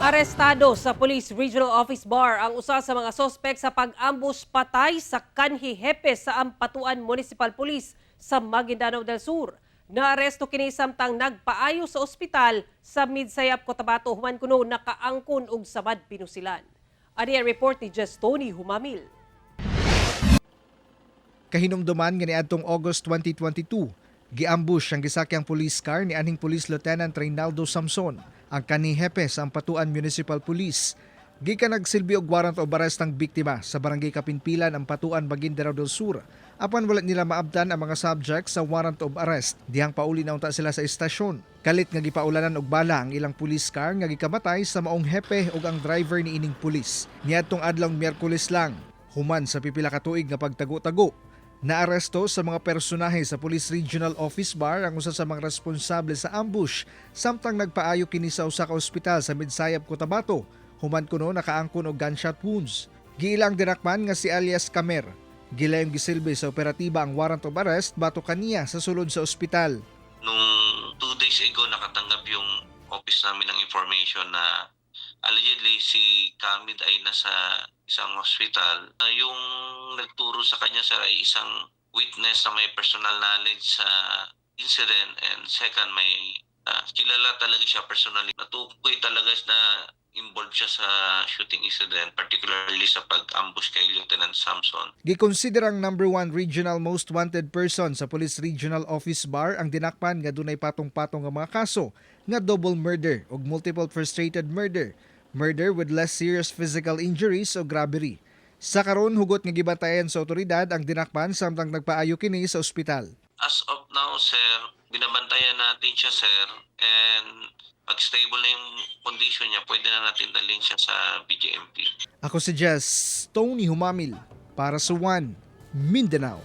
Arestado sa Police Regional Office Bar ang usa sa mga sospek sa pag-ambush patay sa kanhi hepe sa Ampatuan Municipal Police sa Maguindanao del Sur. Naaresto kini samtang nagpaayo sa ospital sa Midsayap, Cotabato, human kuno nakaangkon og samad pinusilan. Ani ang report ni Jess Tony Humamil. Kahinumduman nga niadtong August 2022, giambush ang gisakyang police car ni anhing Police Lieutenant Reynaldo Samson, ang kanhi hepe sa Ampatuan Municipal Police. Gikan nagsilbi og warrant of arrest ang biktima sa Barangay Kapinpilan, Ampatuan, Maguindanao del Sur. Apan wala nila maabtan ang mga subject sa warrant of arrest. Dihang pauli na unta sila sa istasyon. Kalit nga gipaulanan og bala ang ilang police car nga gikamatay sa maong hepe ug ang driver ni ining pulis. Niadtong adlawng Miyerkules lang, human sa pipila ka tuig nga pagtago-tago, naaresto sa mga personahe sa Police Regional Office Bar ang usa sa mga responsable sa ambush samtang nagpaayo kini sa usa ka ospital sa Midsayap, Cotabato. Human kuno nakaangkon og gunshot wounds. Giilang dinakpan nga si alias Kamer. Gilayong gisilbi sa operatiba ang warrant of arrest batok kaniya sa sulod sa ospital. Nung 2 days ago, nakatanggap yung office namin ng information na allegedly si Kamid ay nasa isang hospital. Yung nagturo sa kanya, sir, ay isang witness na may personal knowledge sa incident and second, may kilala talaga siya personally. Natukoy talaga na involved siya sa shooting incident, particularly sa pag-ambush kay Lieutenant Samson. Gikonsiderang number one regional most wanted person sa Police Regional Office Bar ang dinakpan nga dunay patong-patong nga mga kaso nga double murder ug multiple frustrated murder, murder with less serious physical injuries o robbery. Sa karon, hugot nga gibantayan sa otoridad ang dinakpan samtang nagpaayo kini sa ospital. As of now, sir, binabantayan natin siya, sir. And pag stable na yung condition niya, pwede na natin dalhin siya sa BJMP. Ako si Jess Tony Humamil para sa One Mindanao.